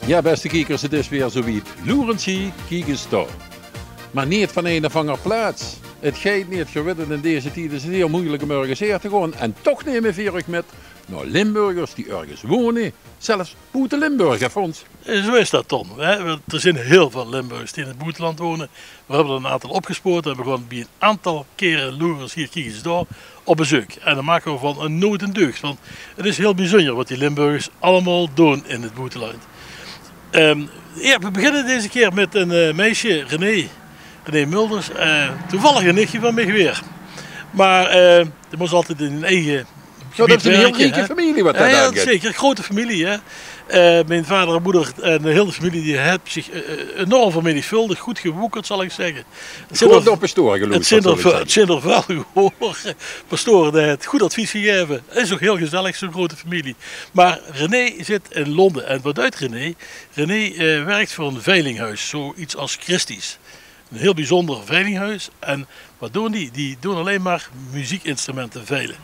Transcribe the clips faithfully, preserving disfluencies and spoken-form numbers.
Jao, bèste kiekers, 't is weer zoe wied. Loer ins hie, kiek ins dao. Mer neet van ein of anger plaats. 't Geit neet, geer wit 't, in deze tied is 't hiel meujelik um örges haer te gaon. En toch numme veer uch mit nao Limburgers die örges wone, zelfs boete Limburg, hè, Fons? Eh, zoe is dat, Ton. Hè? Want d'r zeen hiel väöl Limburgers die in 't boeteland wone. Veer höbbe d'r 'n aantal opgespoord en veer gaon bie 'n aantal kere Loer ins hie, kiek ins dao op bezeuk. En dan make veer van 'n nood 'n deugd, want 't is hiel bezunjer wat die Limburgers allemaol doon in 't boeteland. Ehm, jao, veer beginne deze kier mit 'n, eh, meisje, René, René Mulders. Eh, toevallig 'n nichtje van mich weer. Mer, eh, dat mós altied in hun eige Jao, dat is 'n hiel rieke femilie wat dat aangeit. Jao, zeker. Groete femilie, hè. Eh, mien vader en moder en de hiel femilie, die höbbe zich, eh, eh, enorm vermenigvuldig, good gewoekerd, zal ich zègke. 't Zeen d'r, 't zeen d'r väöl gewore. Pastore, dae haet good advies gegaeve. 't Is ouch hiel gezellig, zoe'n groete femilie. Mer René zit in Londe. En wat deit René? René, eh, wirk veur 'n veilinghoes, zoe get es Christie's. 'n Hiel bezunder veilinghoes. En wat doon die? Die doon allein mer meziekinstrumente veile.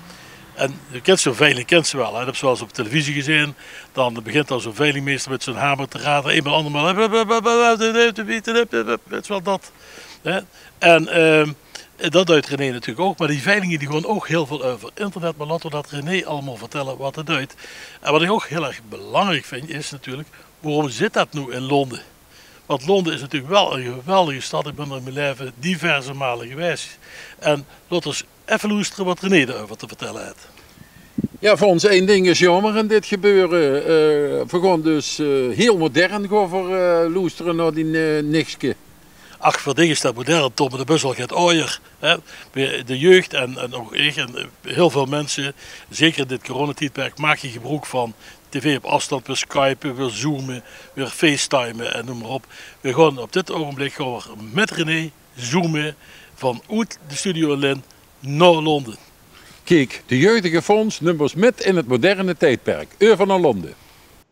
En de kins zoe'n veiling, kins se waal, hè? Dat höbs se waal ins op televisie gezeen. Dan begint dan zoe'n veilingmeister mit zoe'n hamer te ratere. Einmaol, andermaol, hup, hup, hup, hup, hup, hup, hup, hup, wèts se waal, dat, hè? En, ehm, dat deit René natuurlik ouch. Mer die veilinge, die gaon ouch hiel väöl euver internet. Mer laote v'r dat René allemaol vertèlle wat 'r deit. En wat ich ouch hiel erg belangriek vinj, is natuurlik, waorom zit dat noe in Londe? Want Londe is natuurlik waal 'n geweldige stad. Ich bön d'r in mien laeve diverse male gewaes. En laot ós effe loestere wat René dao-euver te vertèlle haet. Jao, Fons, ein ding is jaomer in dit gebeure. Eh, veer gaon dus, eh, hiel modern gaon veer, eh, loestere nao dien, eh, nichtje. Ach, veur dich is dat modern, Ton, mer de bös al get ajer, hè? De jeug en, en ouch ich en, eh, hiel väöl minse, zeker in dit coronatiedperk, make gebroek van tv op aafstand, weer skype, weer zoome, weer facetime en neum mer op. Veer gaon op dit ougenblik gaon veer mit René zoome vanoet de studio in Linne nao Londe. Kiek, de jeugdige Fons nump ós mit in 't moderne tiedperk. Euver nao Londe.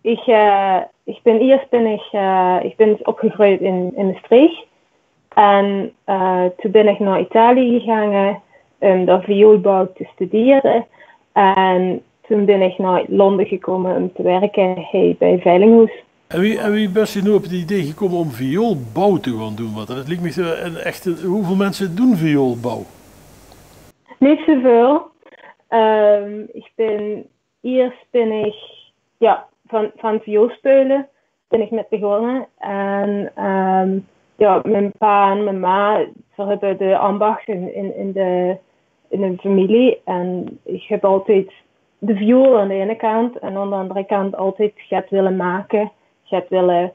Ich, eh, ich bin, iers bin ich, eh, ich bin opgegreujd in, in Mestreech. En, eh, toen bin ich nao Italië gegange um dao vioolbouw te studere. En toen bin ich nao Londe gekómme um te wirke hie bie Veilinghoes. En wie, en wie bös se noe op 't idee gekómme um vioolbouw te gaon doon? Want dat liek mich zoe 'n echte, wieväöl minse doon vioolbouw? Neet zoeväöl. Ehm, ich bin, iers bin ich, jao, van, van viool speule bin ich mit begós. En, ehm, jao, mien pa en mien ma, ze höbbe de ambach in, in, in de, in de femilie. En ich höb altied de viool aan de eine kant en aan de anger kant altied get wille make, get wille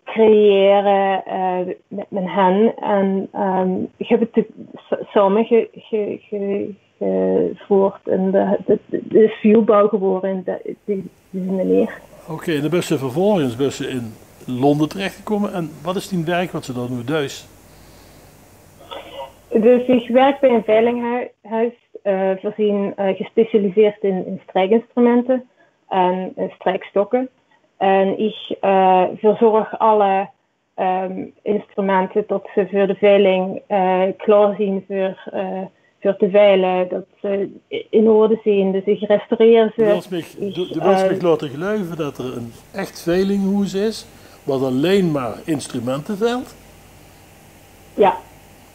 creëre, eh, mit mien hen. En, ehm, ich höb 't te-, sa-, same ge-, ge-, ge-, gevoerd en de, de, de, de is vioolbouw gewore in de, die, die meneer. Oké, en dan bös se vervolges bös se in Londe terechgekómme. En wat is dien werk wat se dao noe duis? Dus ich wirk bie ein veilinghoes. Eh, veer zien, eh, gespecialiseerd in, in strijkinstrumente en, eh, strijkstokke. En ich, eh, verzorg alle, ehm, instrumente tot ze veur de veiling, eh, klaor zien veur, eh, veur te veile, tot ze in orde zien, dus ich restaureer ze. Doe wils mich, doe, doe wils mich laote geluive dat d'r ein ech veilinghoes is, wat allein mer instrumente veilt? Jao.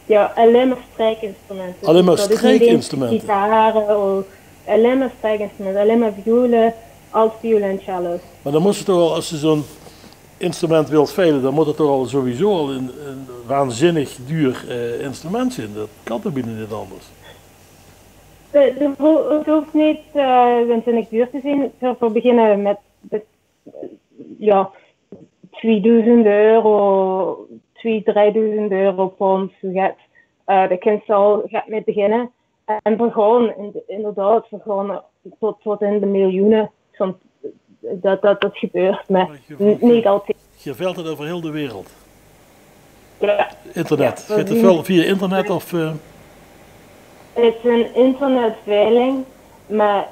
Jao, allein mer strijkinstrumente. Allein mer strijkinstrumente? Dus dat is neet ins gitare of, allein mer strijkinstrumente, allein mer vioole, altvioole en cello's. Mer dan mós se toch waal, es se zoe'n instrument wils veile, dan mót 't toch al sowieso al ein, ein waanzinnig duur, eh, instrument zeen. Dat kan toch bienao neet anders? Eh, 't ho-, 't hoof neet, eh, waanzinnig duur te zeen. Veer, veer beginne mit, mit, jao, twiedoezend euro, twie, driedoezend euro, pond, zoe get. Eh, dao kins se al get mit beginne. En veer gaon in-, inderdaad, veer gaon tot, tot in de miljoene. Soms, dat, dat, dat gebeurt, mer n-, neet altied. Geer veilt 't euver hiel de wereld. Jao. Internet. Jao, geit 't väöl via internet of, eh? 't Is ein internetveiling, mer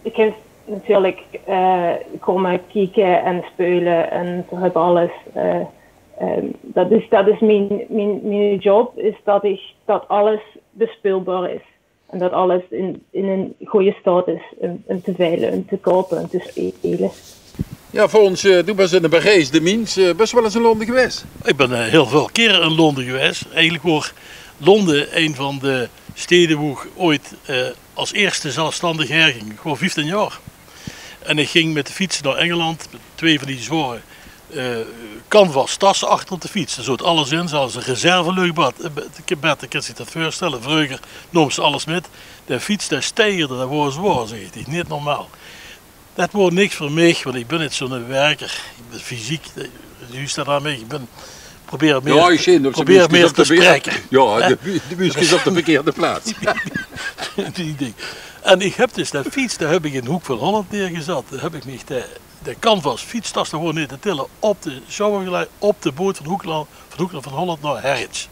ich höb natuurlik, eh, kómme kieke en speule en veer höbbe alles, eh, ehm, dat is, dat is mien, mien, mien job, is dat ich, dat alles bespeulbaar is. En dat alles in, in ein gooj staat is um, um te veile, um te koupe, um te speule. Jao, Fons, eh, doe bès 'ne bereisde miens. Eh, bès waal ins in Londe gewaes? Ich bèn, eh, hiel väöl kiere in Londe gewaes. Eigelik woor Londe ein van de stede wo ich ooit, eh, es ierste zelfstandig haer ging. Ich woor vieftien jaor. En ich ging mit de fiets nao Engeland, mit twee van die zwaor, eh, canvas tasse achter op de fiets. Dao zoot alles in, zelfs ein reserveluchbad. Eh, be-, bed, kins dich det veurstelle? Vreuger noms se alles mit. De fiets, dae steigerde, det woor zwaor, zèk ich. Neet normaal. Det woor niks veur mich, want ich bèn neet zoe'ne werker. Ich bèn fysiek, eh, zuus se det aan mich, ich bèn, probeer mier, Jao, ich zeen, probeer mier te spreke. Jao, de, de buus is op de verkeerde plaats. Die ding. En ich höb dus de fiets, dae höb ich in Hook van Holland neergezat. Dao höb ich mich de, de canvas fietstas, dae woor neet te tille, op de sjouwer gelag, op de boot van Hook, van Hook van Holland nao Harwich.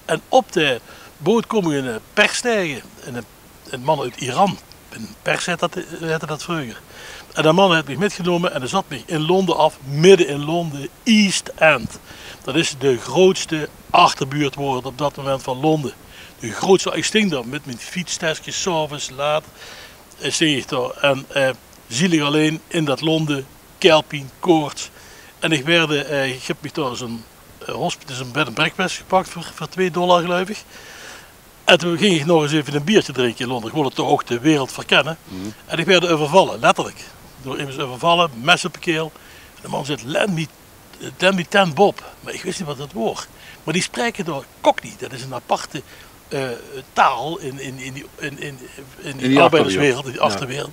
En op de boot kóm ich 'ne, eh, Pers taenge, 'ne 'ne man oet Iran. 'ne Pers hèt det, hètte det vreuger. En dae man haet mich mitgenómme en dae zat mich in Londe aaf, midde in Londe, East End. Det is de groeatste achterbuurt, woor 't op det moment, van Londe. De groeatste, ich sting dao mit mien fietsteske, 's aoves laat, eh, sting ich dao. En, eh, zielig allein in det Londe, kaelpien, koorts. En ich waerde, eh, ich höb mich dao zoe'n, eh, hosp-, zoe'n bed and breakfast gepak veur, veur twee dollar, geluif ich. En toen ging ich nog ins effe ein bierke drinke in Londe. Ich wól toch ouch de wereld verkenne. En ich waerde euvervalle, letterlik. Door emes euvervalle, mes op de kael. En de man zaet: "Lend me, lend me ten bob." Mer ich wis neet waat det woor. Mer die spraeke dao Cockney. Det is ein aparte, eh, taal in, in, in die, in, in, in die arbeiderswereld, in die achterwereld.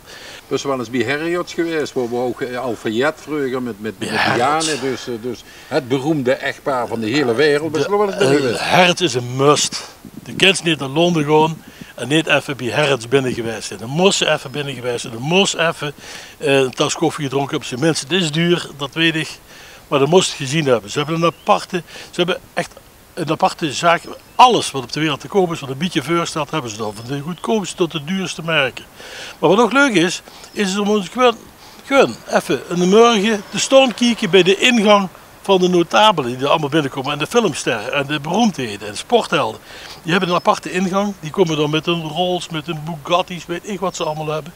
Bès waal ins bie Harrods gewaes, wo, wo ouch, eh, Al Fayed vreuger mit, mit, mit de Diane, dus, eh, dus 't beroemde echtpaar van de hiele wereld. Bès waal ins bie gewaes? Harrods is ein must. De kins neet nao Londe gaon en neet effe bie Harrods binne gewaes zeen. De mós effe binne gewaes zeen. De mós effe, eh, ein tas koffie gedrónke höbbe. Op z'n mins, 't is duur, det weit ich. Mer de mós 't gezeen höbbe. Ze höbbe ein aparte, ze höbbe ech ein aparte zaak. Alles waat op de wereld te koup is, waat ein bietje veurstelt, höbbe ze dao. Van de goodkoupste tot de duurste merke. Mer waat ouch leuk is, is óm ins gewoon, gewoon effe in de mörge te staon kieke bie de ingank van de notabele die dao allemaol binnekómme en de filmsterre en de beroemdhede en de sporthelde. Die höbbe ein aparte ingank. Die kómme dan mit hun Rolls, mit hun Bugatti's, weit ich waat ze allemaol höbbe.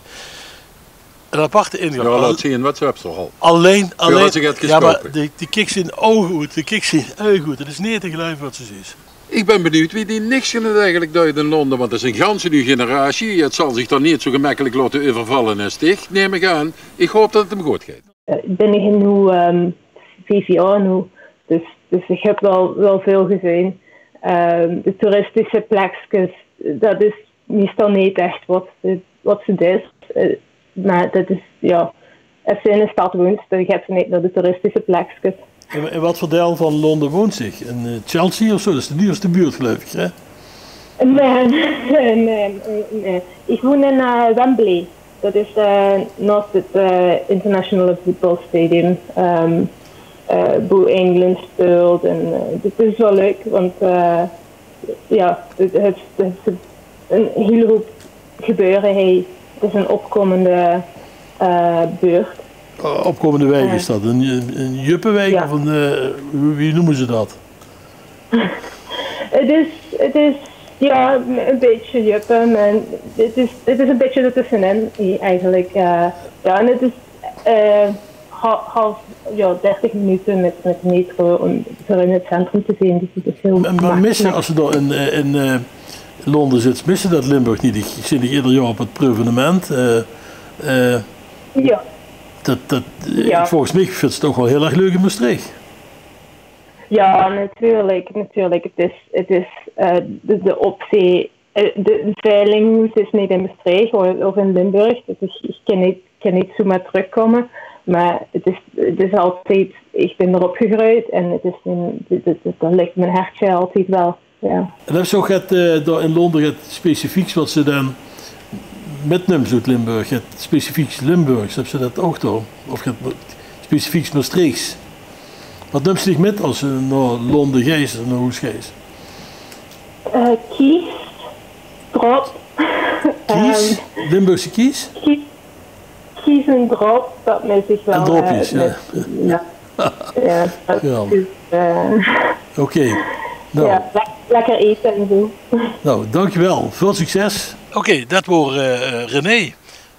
Ein aparte ingank. Jao, laot zeen waat ze höbbe, zoe al. Allein, allein, jao, mer die, die kiks in ouge oet, die kiks in ouge oet. 't Is neet te geluive waat ze zuus. Ich bön benuujd wie die niks kinne eigelik doon in Londe, want det is ein ganse nuuj generatie. 't Zal zich dan neet zoe gemekkelik laote euvervalle es dich, num ich aan. Ich haop det 't 'm good geit. Eh, ich bön hie noe, ehm, vief jaor noe, dus, dus ich höb waal, waal väöl gezeen. Ehm, de toeristische plekskes, det is meistal neet ech waat se, waat se deis. Eh, mer det is, jao, es se in ein stad woons, dan geis se neet nao de toeristische plekskes. In, in waat veur deil van Londe woons dich? In, eh, Chelsea of zoe? Det is de duurste buurt, geluif ich, hè? Nae, nae, nae, nae. Ich woon in, eh, Wembley. Det is, eh, naost 't, eh, International Football Stadium, ehm, eh, boe Engeland speelt. En, eh, 't is waal leuk, want, eh, jao, 't, 't, 't is ein hiel hoop gebeure hie. 't Is ein opkómmende, eh, buurt. Eh, opkómmende wiek, eh, is det ein, ein, ein juppewiek, jao, of ein, eh, wie, wie neume ze det? 't Is, 't is, jao, ein bietje juppe, mer 't is, 't is ein bietje d'rtösse-in, eigelik. Eh, jao, en 't is, eh, ha-, half, jao, dertig minute mit, mit de metro óm veur in 't centrum te zeen. Dus 't is hiel gemakkelijk. Mer, mer mis se, es se dao in, eh, in, eh, Londe zits, mis se det Limburg neet? Ich, ich zeen dich eder jaor op 't Preuvenemint. Eh, eh, jao. Det, det, eh, jao, volges mich vinjs se 't ouch waal hiel erg leuk in Mestreech. Jao, natuurlik, natuurlik. 't Is, 't is, eh, de, de opzee, eh, de, de veilinghoes is neet in Mestreech of, of in Limburg. Dus ich, ich kin neet, kin neet zoemer trökkómme. Mer 't is, 't is altied, ich bön d'r opgegreujd en 't is mien, 't, 't, 't, dao ligk mien hertje altied waal. Jao. En höbs se ouch get, eh, dao in Londe, get specifieks waat se dan mitnums oet Limburg, get specifieks Limburgs, höbs se det ouch dao? Of get specifieks Mestreechs? Waat nums se dich mit es se nao Londe geis, nao hoes geis? Eh, kies, drop. Kies? Ehm, Limburgse kies? Kies, kies en drop, det mis ich waal, en dropjes, eh, jao. Mit, jao. Jao, det is, eh, oké. Nou. Jao, le-, lekker ete en zoe. Nou, dankjewel. Väöl succes. Oké, det woor, eh, René.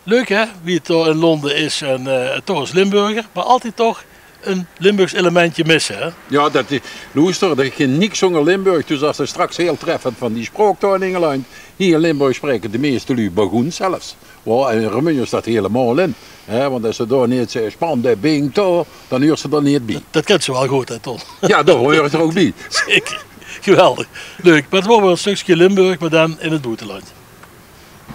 Leuk hè, wie 't dao in Londen is en eh, toch es Limburger, mer altied toch e Limburgs elementje misse hè? Jao, det is, loester, det is niks zónger Limburg. Dus es se straks hiel treffend van die spraok dao in Ingeland, hie in Limburg spraeke de meiste luuj Bagoens zelfs. Wao, en Remunj is det hielemaol in. Hè, want es se dao neet zèks: "Span de bing touw", dan huurs se d'r neet bie. Det kins se waal good hè, Ton? Jao, dao huur ich d'r ouch bie. Zeker. Geweldig. Leuk. Mer 't waor weer e stökske Limburg, mer dan in 't boeteland.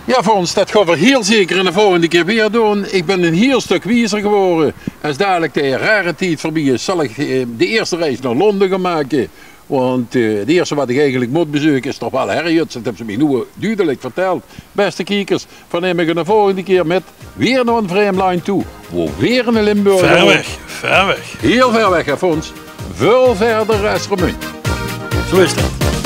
Jao, Fons, det gaon v'r hiel zeker 'n volgende kier weer doon. Ich bön e hiel stök wiezer gewore. Es dalik de rare tied veurbie is, zal ich eh, de ierste reis nao Londen gaon make. Want eh, 't ierste waat ich eigelik mót bezeuke is toch waal Herrejuts. Det höbbe ze mich noe dudelik vertèld. Bèste kiekers, v'r numme uch de volgende kier mit weer nao 'n vreemd landj toe, wo weer 'ne Limburger woont. Wied weg, wied weg. Hiel wied weg, hè, Fons. Väöl wiejer es Remunj. Zo is det.